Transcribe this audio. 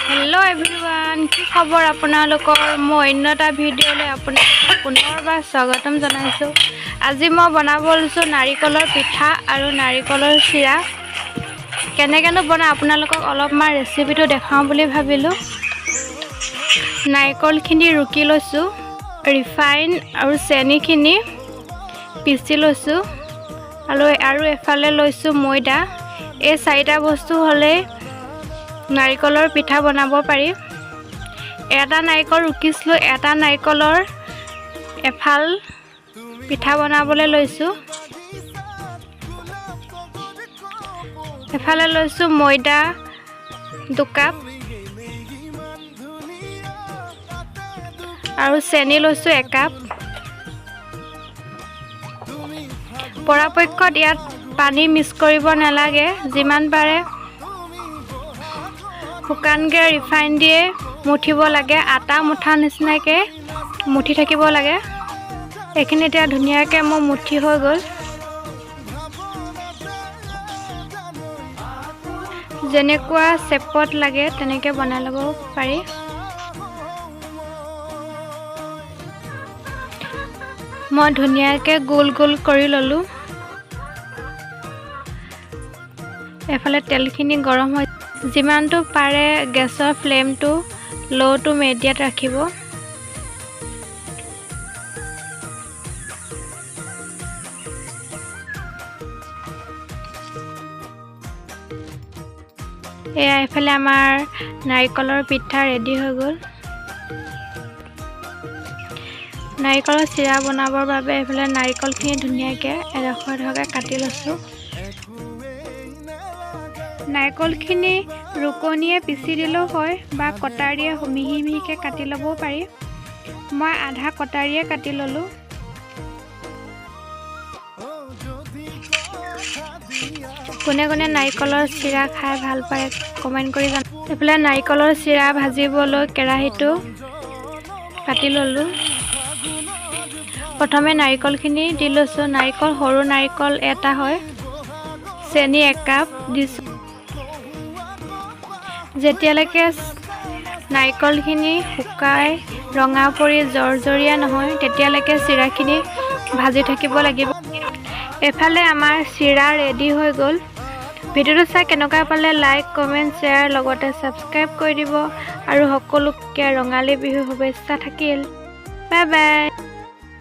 Hello' everyone, কি খবৰ আপোনালোকৰ? মই অন্য এটা ভিডিঅ'লৈ আপোনালোকক পুনৰবাৰ স্বাগতম জনাইছোঁ। আজি মই বনাব লৈছোঁ নাৰিকলৰ পিঠা আৰু নাৰিকলৰ চিৰা। কেনেকৈনো বনাওঁ, আপোনালোকক অলপমান ৰেচিপিটো দেখাওঁ বুলি ভাবিলোঁ। নাৰিকলখিনি ৰুকি লৈছোঁ, ৰিফাইন আৰু চেনিখিনি পিচি লৈছোঁ আৰু এফালে লৈছোঁ ময়দা। এই চাৰিটা বস্তু হ'লেই নাৰিকলৰ পিঠা বনাব পাৰি। এটা নাৰিকল ৰুকিছিলোঁ, এটা নাৰিকলৰ এফাল পিঠা বনাবলৈ লৈছোঁ। এফালে লৈছোঁ ময়দা 2 কাপ আৰু চেনি লৈছোঁ 1 কাপ। পৰাপক্ষত ইয়াত পানী মিক্স কৰিব নালাগে। যিমান পাৰে শুকানকৈ ৰিফাইন দিয়ে মুঠিব লাগে, আটা মুঠা নিচিনাকৈ মুঠি থাকিব লাগে। এইখিনি এতিয়া ধুনীয়াকৈ মোৰ মুঠি হৈ গ'ল। যেনেকুৱা চেপত লাগে তেনেকৈ বনাই ল'ব পাৰি। মই ধুনীয়াকৈ গোল গোল কৰি ল'লোঁ। এফালে তেলখিনি গৰম হৈ, যিমানটো পাৰে গেছৰ ফ্লেমটো ল' টু মিডিয়াত ৰাখিব। এয়া এইফালে আমাৰ নাৰিকলৰ পিঠা ৰেডি হৈ গ'ল। নাৰিকলৰ চিৰা বনাবৰ বাবে এইফালে নাৰিকলখিনি ধুনীয়াকৈ এডোখৰ এডোখৰকৈ কাটি লৈছোঁ। নাৰিকলখিনি ৰুকনিয়ে পিচি দিলেও হয় বা কটাৰীয়ে মিহি মিহিকৈ কাটি ল'বও পাৰি। মই আধা কটাৰীয়ে কাটি ল'লোঁ। কোনে কোনে নাৰিকলৰ চিৰা খাই ভাল পায়, কমেণ্ট কৰি জনাব। এইফালে নাৰিকলৰ চিৰা ভাজিবলৈ কেৰাহীটো পাতি ল'লোঁ। প্ৰথমে নাৰিকলখিনি দি লৈছোঁ। নাৰিকল সৰু নাৰিকল এটা হয়। চেনি 1 কাপ দিছোঁ। যেতিয়ালৈকে নাৰিকলখিনি শুকাই ৰঙা পৰি জৰজৰীয়া নহয়, তেতিয়ালৈকে চিৰাখিনি ভাজি থাকিব লাগিব। এফালে আমাৰ চিৰা ৰেডি হৈ গ'ল। ভিডিঅ'টো চাই কেনেকুৱা পালে, লাইক, কমেণ্ট, শ্বেয়াৰ লগতে ছাবস্ক্ৰাইব কৰি দিব আৰু সকলোকে ৰঙালী বিহুৰ শুভেচ্ছা থাকিল। Bye bye.